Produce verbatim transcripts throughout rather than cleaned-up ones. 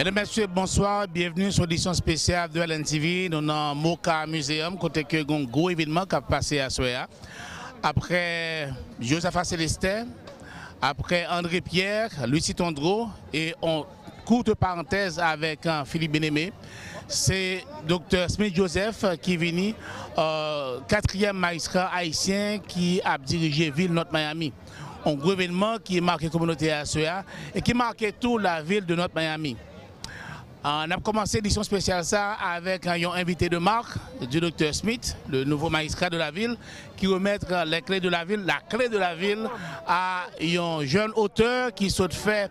Mesdames, Messieurs, bonsoir. Bienvenue sur l'édition spéciale de L N T V. Nou nan Moka Museum, kote ke gon gwo evènman k ap pase aswè a. Après Josepha Célestin, après André Pierre, Lucie Tondreau, et on courte parenthèse avec euh, Philippe Bien-Aimé, c'est Doktè Smith Joseph ki vini euh, katriyèm majistra ayisyen ki ap dirije vil North Miami. Yon gwo evènman ki make kominote a aswè a e ki make tou lavil de North Miami. Euh, n ap kòmanse edisyon espesyal sa avèk euh, yon envite de marque du Doktè Smith, le nouveau magistrat de la ville, qui remettre les clés de la ville, la clé de la ville, à yon jèn otè ki sot fè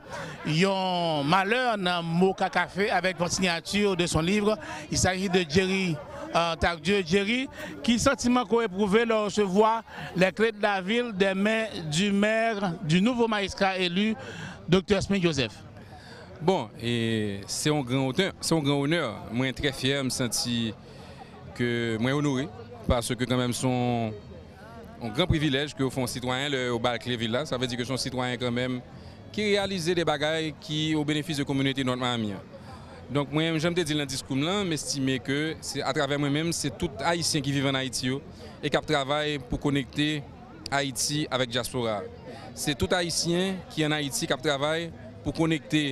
yon malè nan Moka Café avec une signature de son livre. Il s'agit de Jerry euh, Tardieu. Jerry, ki santiman ke w epwouve lè w resevwa les clés de la ville des mains du maire, du nouveau magistrat élu, Doktè Smith Joseph? Bon, e se yon gran otè, se yon gran onè. Mwen trè fyè, m santi ke mwen onore, paske kanmenm se yon, yon gran privilèj ke yo fè yon sitwayen lè yo ba l kle vil la. Sa vle di ke se yon sitwayen kanmenm ki reyalize de bagay ki o benefis de kominote North Miami an. Donk, mwen, jan m te di l nan diskou m lan, m estime ke se atravè mwen menm, se tout Ayisyen ki viv ann Ayiti yo e k ap travay pou konekte Ayiti avèk dyaspora a. Se tout Ayisyen ki ann Ayiti k ap travay pou konekte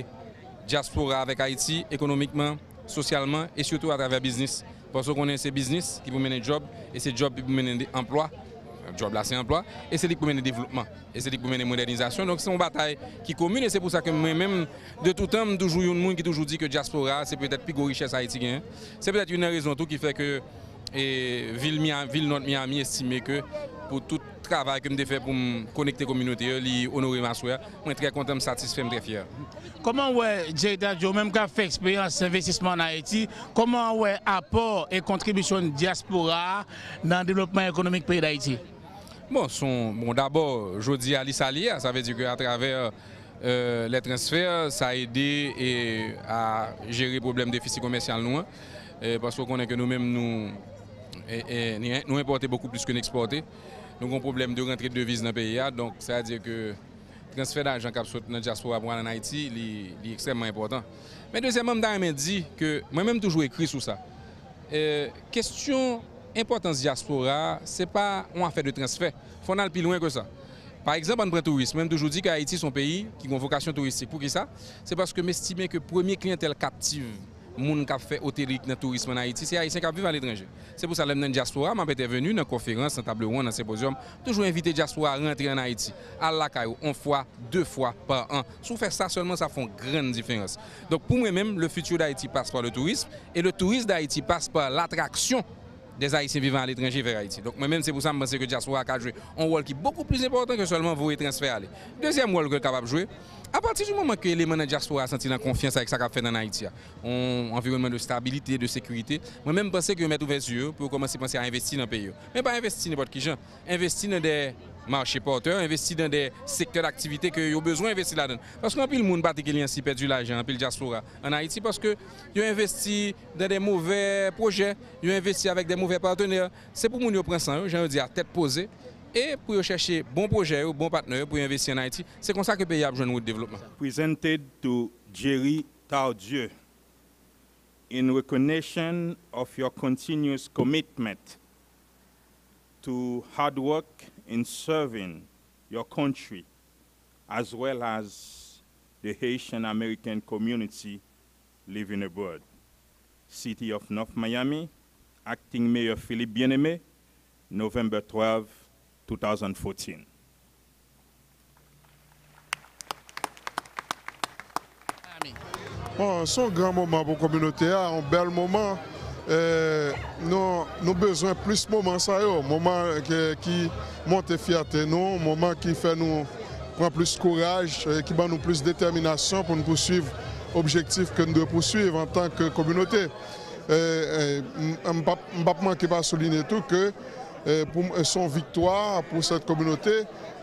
dyaspora avèk Ayiti ekonomikman, sosyalman e sitou atravè biznis. Paske w konnen se biznis ki pou mennen djòb e se djòb ki pou mennen de- anplwa. Djòb la se anplwa e se li ki pou mennen devlopman e se li ki pou mennen modènizasyon. Donk se yon batay ki komin e se pou sa ke mwen menm, de tout tan, m toujou yon moun ki toujou di ke dyaspora a se petèt pi gwo richès Ayiti genyen. Se petèt youn nan rezon tou ki fè ke e vil Mia- vil North Miami estime ke pou tout travay ke m te fè pou m konekte kominote yo, li onore m aswè a. Mwen trè kontan, m satisfè, m trè fyè. Kòman w wè Jerry Tardieu, ou menm k ap fè eksperyans envestisman ann Ayiti, kòman w wè apò e kontribisyon dyaspora a nan devlopman ekonomik peyi Dayiti? Bon, se yon, bon, dabò, jodi a, li sa li ye a, sa vle di ke atravè euh, lè transfè, sa ede e, a jere pwoblèm defisi komèsyal nou an. E, paske w konnen ke nou menm, nou, e, e, ni- nou enpòte bokou plis ke n ekspòte. Nou gen yon pwoblèm de rantre de deviz nan peyi a. Donk, sa vle di ke transfè dajan k ap sot nan dyaspora pou al ann Ayiti, li, li ekstrèmman enpòtan. Men dezyèmman, m ta renmen di ke mwen menm toujou ekri sou sa. E, kesyon enpòtans dyaspora a, se pa yon afè de transfè. Fò n al pi lwen ke sa. Pa egzanp, ann pran touris. Mwen, m toujou di ke Ayiti se yon peyi ki gen yon vokasyon touristik. Poukisa? Se paske m estime ke premye kliyantèl kaptif moun k ap fè otelik nan tourism ann Ayiti, se Ayisyen k ap viv aletranje. Se pou sa, lè m nan dyaspora, m ap entèveni nan konferans, nan table ronde, nan senpozyòm, toujou envite dyaspora a rantre ann Ayiti. Al lakay ou yon fwa, de fwa pa an. Si w fè sa sèlman, sa fè yon grann diferans. Donk, pou mwen menm, le futur d'Haïti passe par le tourisme et le tourisme d'Haïti passe par l'attraction des Haïtiens vivant à l'étranger vers Haïti. Donk, mwen menm, se pou sa m panse ke dyaspora a ka jwe yon wòl ki bokou plis enpòtan ke sèlman voye transfè ale. Dezyèm wòl ke l kapab jwe, apati di moman ke eleman nan dyaspora a santi l an konfyans avèk sa k ap fèt ann Ayiti a, yon anviwònman de stabilite, de sekirite, mwen menm, m panse ke yo mèt ouvè zye yo pou yo kòmanse panse a envesti nan peyi yo. Men pa envesti nenpòt ki jan. Envesti nan de mache pòtè, envesti nan de sektè daktivite ke yo bezwen envesti ladan l. Paske anpil moun, patikilyèman, si pèdi lajan, anpil dyaspora ann Ayiti, paske yo envesti nan de movè pwojè, yo envesti avèk de movè patnè. Se pou moun yo pran san yo, jan yo di a, tèt poze, e pou yo chèche bon pwojè yo, bon patnè yo, pou yo envesti ann Ayiti. Se konsa ke peyi a ap jwenn wout devlopman. Presented to Jerry Tardieu in recognition of your continuous commitment to hard work in serving your country as well as the Haitian American community living abroad. City of North Miami, Acting Mayor Philippe Bien-Aimé, November twelve, two thousand fourteen. Bon, se yon gran moman pou kominote a, yon bèl moman. Eh, nou, nou bezwen plis moman sa yo, moman ke, ki monte fyète nou, moman ki fè nou pran plis kouraj, eh, ki ban nou plis detèminasyon pou n pouswiv objektif ke n dwe pouswiv antanke kominote. Eh, eh, m, m p ap, m p ap manke pa soulinye tou ke, eh, pou m, se yon viktwa pou sèt kominote,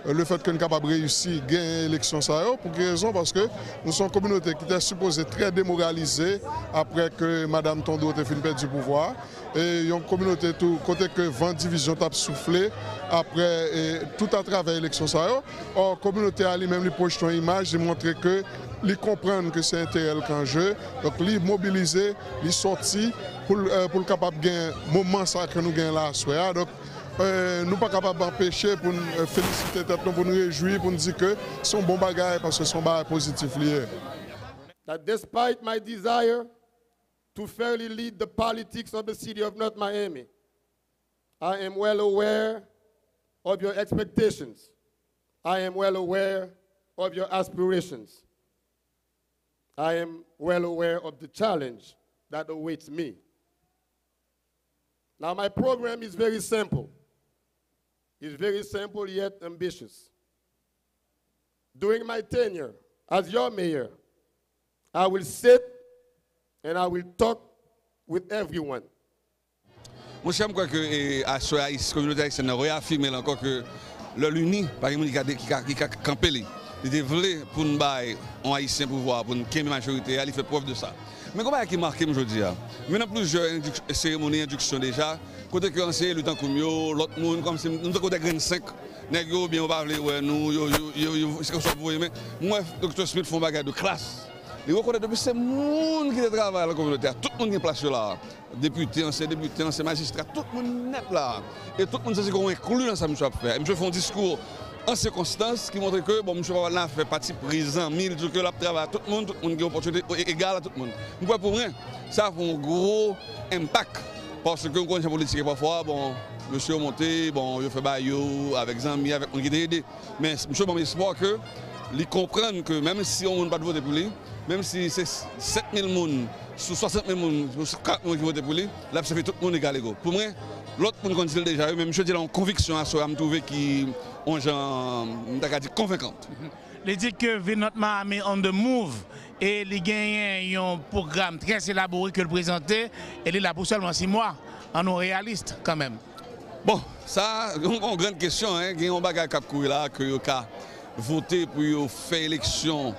eh, lefèt ke n kapab reyisi genyen eleksyon sa yo. Pou ki rezon? Paske nou se yon kominote ki te sipoze trè demoralize apre ke Madam Tondreau te fin pèdi pouvwa a. e yon kominote tou kote ke van divizyon t ap soufle apre, e tout atravè eleksyon sa yo. Ò, kominote a li menm li pwojte yon imaj, li montre ke li konprann ke se enterè l k an je. Donk li mobilize, li sòti pou l, e, pou l kapab gen moman sa ke nou gen la aswè a. Donk, e, nou pa kapab anpeche pou n, e, felisite tèt nou, pou n rejwi, pou n di ke se yon bon bagay, paske se yon bagay pozitif li ye. That despite my desire to fairly lead the politics of the city of North Miami, I am well aware of your expectations. I am well aware of your aspirations. I am well aware of the challenge that awaits me. Now, my program is very simple. It's very simple yet ambitious. During my tenure as your mayor, I will sit and I will talk with everyone. Monchè, m kwè ke, e, aswè a, Ayis-, kominote ayisyèn nan reyafime l ankò ke lè l ini, pa gen moun ki ka de-, ki ka, ki ka kanpe li. Li te vle pou n bay yon Ayisyen pouvwa, pou n kenbe majorite a, li fè prèv de sa. Men gen yon bagay ki make m jodi a. M vin nan plizyè endik-, seremoni endiksyon deja, kote ke ansyen eli tankou m yo, lòt moun, kòmsi nou tankou de grenn senk, nèg yo, oubyen yo pa vle wè nou, yo, yo, yo, yo, se kòmsi yo voye men. M wè Doktè Smith fè yon bagay de klas. Li rekonèt depi se moun ki te travay nan kominote a, tout moun gen plas yo la a. Depite, ansyen depite, ansyen majistra, tout moun nèt la. E tout moun santi ke w enkli nan sa misye ap fè. E misye fè yon diskou an sikonstans ki montre ke, bon, misye pa pral nan afè pati pri zanmi, li di ke l ap travay ak tout moun, tout moun gen opòtinite e-, egal a tout moun. M kwè pou mwen, sa fè yon gwo enpak. Paske w konnen jan politik ye pafwa, bon, mesye yo monte, bon, yo fè bagay yo avèk zanmi, avèk moun ki te ede. Men misye ban m espwa ke li konprann ke menm si yon moun pa t vote pou li, menm si se sèt mil moun sou swasant mil moun, sou karant mil moun ki vote pou li, l ap sèvi tout moun egalego. Pou mwen, lòt moun konn di l deja wi, men misye di l ak yon konviksyon aswè a m twouve ki yon jan, m ta ka di konvenkan. Li di ke vil North Miami on the move e li genyen yon pwogram trè elabore ke l prezante e li la pou sèlman sis mwa. Annou reyalis kanmenm. Bon, sa, yon, yon grann kesyon, en. Gen yon bagay k ap kouri la, ke yo ka vote pou yo fè eleksyon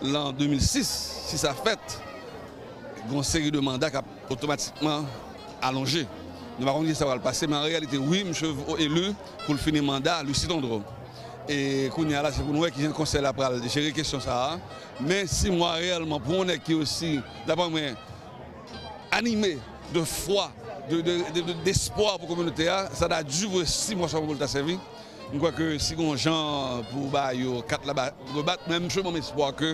lan de mil sis, si sa fèt, gen yon seri de manda k ap otomatikman alonje. Nou pa konn kisa pral pase, men an reyalite, wi, misye vo-, eli pou l fini manda Lucie Tondreau. E kounye a la, se pou nou wè kijan konsèy la pral jere kesyon sa a. Men sis mwa reyèlman, pou yon nèg ki osi, daprè mwen, anime de fwa, de, de, de, de, despwa pou kominote a, sa ta di vre sis mwa sèlman pou l ta sèvi. M kwè ke si gen yon jan pou bagay yo, kat la ba, rebat, men misye ban m espwa ke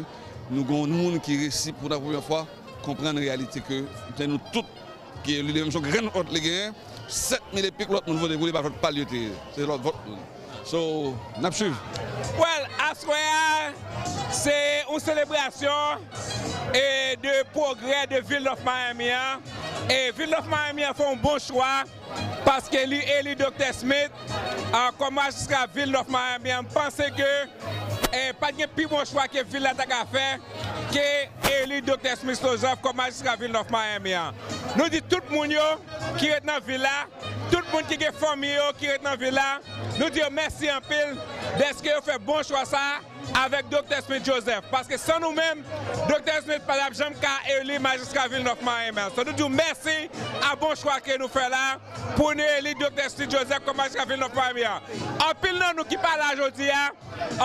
nou gen yon moun ki resi pou la premyè fwa konprann reyalite ke se nou tout ki eli, li menm se yon grenn vòt li genyen, sèt mil epi k lòt moun vote pou li, pa vòt pa l yo te ye, se lòt vòt moun. So, n ap swiv. Well, aswè a, se yon selebrasyon e de pwogrè de vil North Miami an. E vil North Miami an fè yon bon chwa paske li eli Doktè Smith a, kòm majistra vil North Miami an. M panse ke, e, pa t gen pi bon chwa ke vil la ta ka fè ke eli Doktè Smith Joseph kòm majistra vil North Miami an. Nou di tout moun yo ki ret nan vil la, tout moun ki gen fanmi yo ki ret nan vil la, nou di yo mèsi anpil dèske yo fè bon chwa sa a avèk Doktè Smith Joseph. Paske san nou menm, Doktè Smith pa t ap janm ka eli majistra vil North Miami an. So, nou di w mèsi a bon chwa ke nou fè la pou nou eli Doktè Smith Joseph kòm majistra vil North Miami an. Anpil nan nou ki pa la jodi a,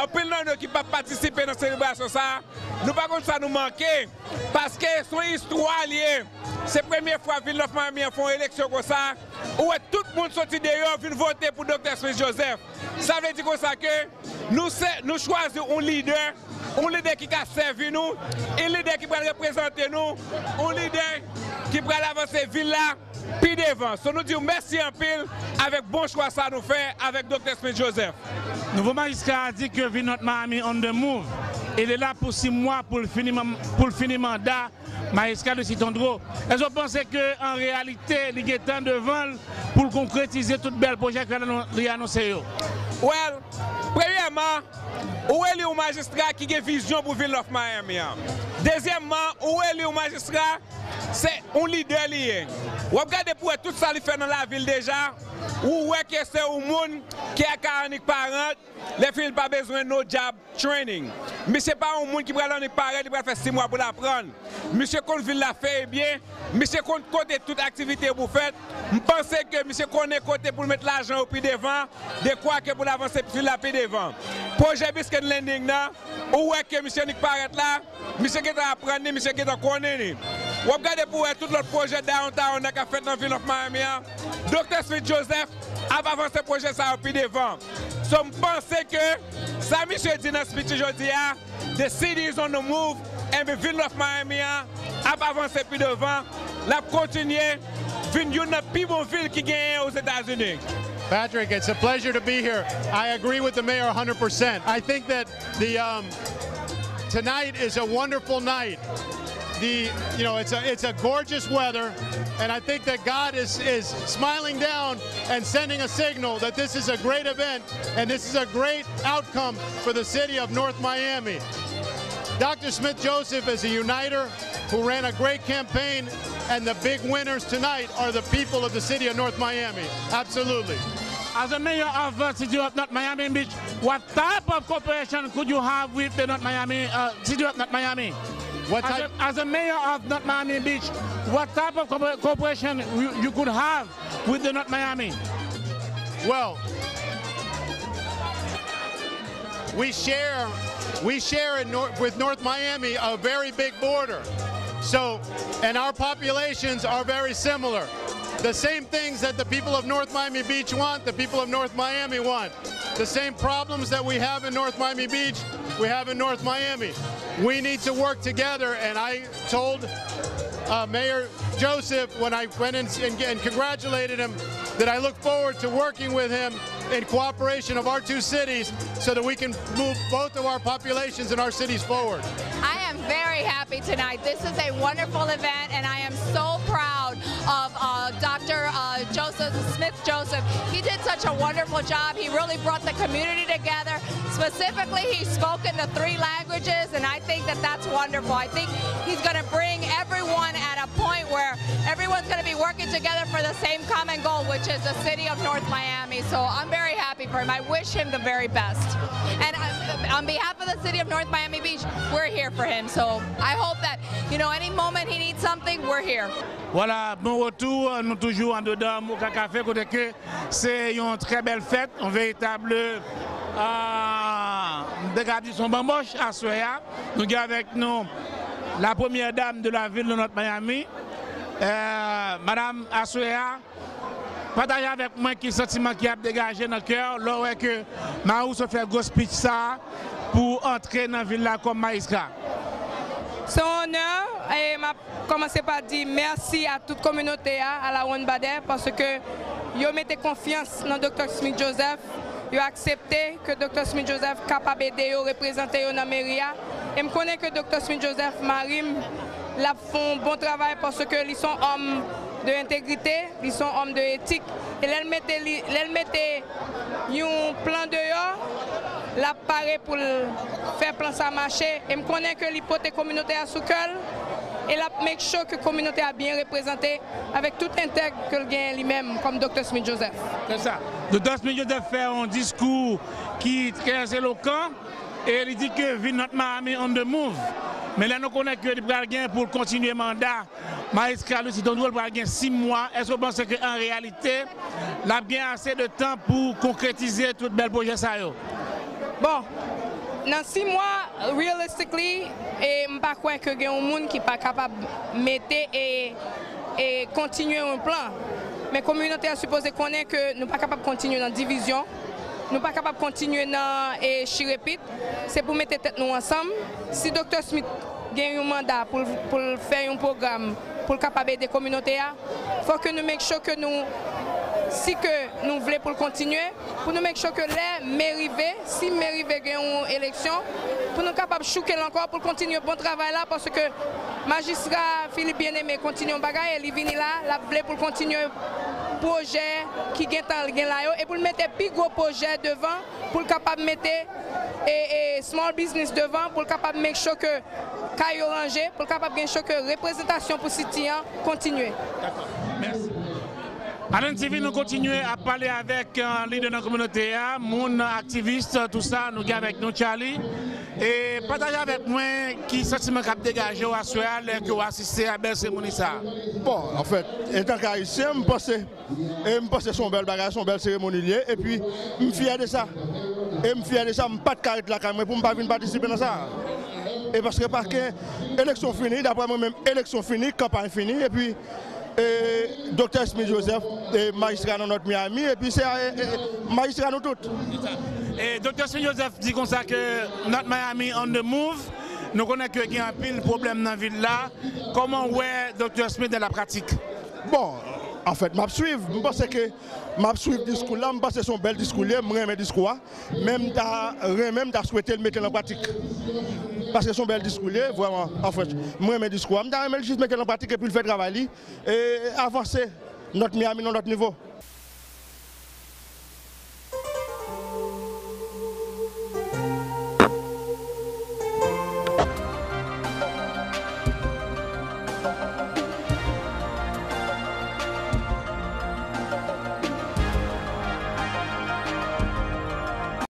anpil nan nou ki p ap patisipe nan selebrasyon sa a, nou pa konn sa nou manke. Paske se yon istwa l ye. Se premye fwa vil North Miami an fè yon eleksyon konsa. Ou wè tout moun soti deyò vin vote pou Doktè Smith Joseph. Sa vle di konsa ke nou se, nou chwazi yon lidè, yon lidè ki ka sèvi nou, yon lidè ki pral reprezante nou, yon lidè ki pral avanse vil la pi devan. So nou di w mèsi anpil avèk bon chwa sa nou fè avèk Doktè Smith Joseph. Nouvo majistra a di ke vil North Miami on the move e li la pou sis mwa pou l fini man-, pou l fini manda Majistra Lucie Tondreau, èske w panse ke an reyalite li gen tan devan l pou l konkretize tout bèl pwojè ke li anonse yo? Well, premyèman, ou eli yon majistra ki gen vizyon pou vil North Miami an. Dezyèmman, ou eli yon majistra, se yon lidè li ye. W ap gade pou wè tout sa li fè nan lavil deja, ou wè ke se yon moun ki ka annik parant, lè fini l pa bezwen no job training. Misye pa yon moun ki pral annik parèt, li pral fè sis mwa pou l aprann. Misye konn vil la fè e byen, Misye konn kote tout aktivite yo pou fèt. M panse ke misye konnen kote pou l met lajan yo pi devan, dekwa ke pou l avanse vil la pi devan. Pwojè Biscayne Landing nan, ou wè ke misye nik parèt la, misye gentan aprann li, misye gentan konnen li. W ap gade pou wè tout lòt pwojè downtown nan k ap fèt nan vil North Miami an. Doktè Smith Joseph ap avanse pwojè sa yo pi devan. So, m panse ke sa misye di nan speech li jodi a, The city is on the move, enben vil North Miami an ap avanse pi devan, l ap kontinye vin youn nan pi bon vil ki genyen Ozetazini. Patrick, it's a pleasure to be here. I agree with the mayor one hundred percent. I think that the um, tonight is a wonderful night. The you know it's a it's a gorgeous weather, and I think that God is is smiling down and sending a signal that this is a great event and this is a great outcome for the city of North Miami. Doctor Smith Joseph is a uniter who ran a great campaign, and the big winners tonight are the people of the city of North Miami. Absolutely. As a mayor of the city of North Miami Beach, what type of cooperation could you have with the North Miami uh, city of North Miami? What type? As, a, as a mayor of North Miami Beach, what type of cooperation you, you could have with the North Miami? Well, we share we share in North, with North Miami a very big border. So, and our populations are very similar. The same things that the people of North Miami Beach want, the people of North Miami want. The same problems that we have in North Miami Beach, we have in North Miami. We need to work together, and I told uh, Mayor Joseph when I went in and, and congratulated him that I look forward to working with him in cooperation of our two cities so that we can move both of our populations and our cities forward. I am very happy tonight. This is a wonderful event, and I am so proud of uh, Doctor Uh, Joseph Smith Joseph. He did such a wonderful job. He really brought the community together. Specifically, he spoke in the three languages, and I think that that's wonderful. I think he's going to bring everyone at a point where everyone's going to be working together for the same common goal, which is the city of North Miami. So I'm very happy for him. I wish him the very best. And uh, on behalf of the city of North Miami Beach, we're here for him. So I hope that, you know, any moment he needs something, we're here. Vwala, bon retou, nou toujou andedan Moka Café, kote ke se yon trè bèl fèt, yon veritab, ah, m te ka di se yon banbòch aswè a. Nou gen avèk nou la première dame de la ville de North Miami, euh, madam aswè a. Pataje avèk mwen ki santiman ki ap degaje nan kè w lè w wè ke Marousseau fè gwo speech sa a pou antre nan vil la kòm majistra. Se yon onè e m ap kòmanse pa di mèsi a tout kominote a, a la ronn badè, paske yo mete konfyans nan Doktè Smith Joseph, yo aksepte ke Doktè Smith Joseph kapab ede yo, reprezante yo nan meri a. E m konnen ke Doktè Smith Joseph, mari m, l ap fè yon bon travay paske li se yon òm de entegrite, li se yon òm de etik. E lè l mete li, lè l mete yon plan deyò, l ap pare pou l fè plan sa mache. E m konnen ke li pote kominote a sou kè l. E l ap make sure ke kominote a byen reprezante avèk tout entèg ke l genyen li menm kòm Doktè Smith Joseph. Se sa. Doktè Smith Joseph fè yon diskou ki trè elokan. E li di ke vil North Miami on the move. Men lè nou konnen ke li pral gen pou l kontinye manda majistra Lucie Tondreau, li pral gen sis mwa, èske w panse ke an reyalite l ap gen ase de tan pou konkretize tout bèl pwojè sa yo? Bon, nan sis mwa, realistically, e m pa kwè ke gen yon moun ki pa kapab mete e e kontinye yon plan. Men kominote a sipoze konnen ke nou pa kapab kontinye nan divizyon, nou pa kapab kontinye nan e, chirepit. Se pou mete tèt nou ansanm. Si Doktè Smith gen yon manda pou l pou l fè yon pwogram pou l kapab ede kominote a, fò ke nou make sure ke nou, si ke nou vle pou l kontinye, pou nou make sure ke lè me rive, si me rive gen yon eleksyon, pou nou kapab chouke l ankò, pou l kontinye bon travay la, paske majistra Philippe Bien-Aimé kontinye yon bagay, e li vini la, l ap vle pou l kontinye pwojè ki gentan gen la yo, e pou l mete pi gwo pwojè devan, pou l kapab mete e, e, small business devan, pou l kapab make sure ke kay yo ranje, pou l kapab gen sure ke reprezantasyon pou city an kontinye. Dakò. Mèsi. Adan TV, nou kontinye ap pale avèk lidè nan kominote a, moun, aktivis, tou sa, nou gen avèk nou Charly. E pataje avèk mwen ki santiman k ap degaje w aswè a lè ke w asiste a bèl seremoni sa a. Bon, anfèt, antanke Ayisyen, m panse, e m panse se yon bèl bagay, se yon bèl seremoni li ye, epi m fyè de sa. E m fyè de sa, m pa t ka ret lakay mwen pou m pa vin patisipe nan sa. E paske pa gen eleksyon fini, daprè mwen menm, eleksyon fini, kanpay fini, epi e, Doktè Smith Joseph, e, majistra nan North Miami, epi se e, e, majistra nou tout. E Doktè Smith Joseph di konsa ke North Miami on the move. Nou konnen ke gen anpil pwoblèm nan vil la. Kòman w wè Doktè Smith nan la pratik? Bon, anfèt, m ap swiv. M panse ke m ap swiv diskou la. M panse se yon bèl diskou li ye. M renmen diskou a. Men m ta renmen, m ta swete l mete l an pratik. Paske se yon bèl diskou li ye, vrèman, anfèt. M renmen diskou a. M ta renmen l jis mete l an pratik epi l fè travay li. E avanse North Miami nan lòt nivo.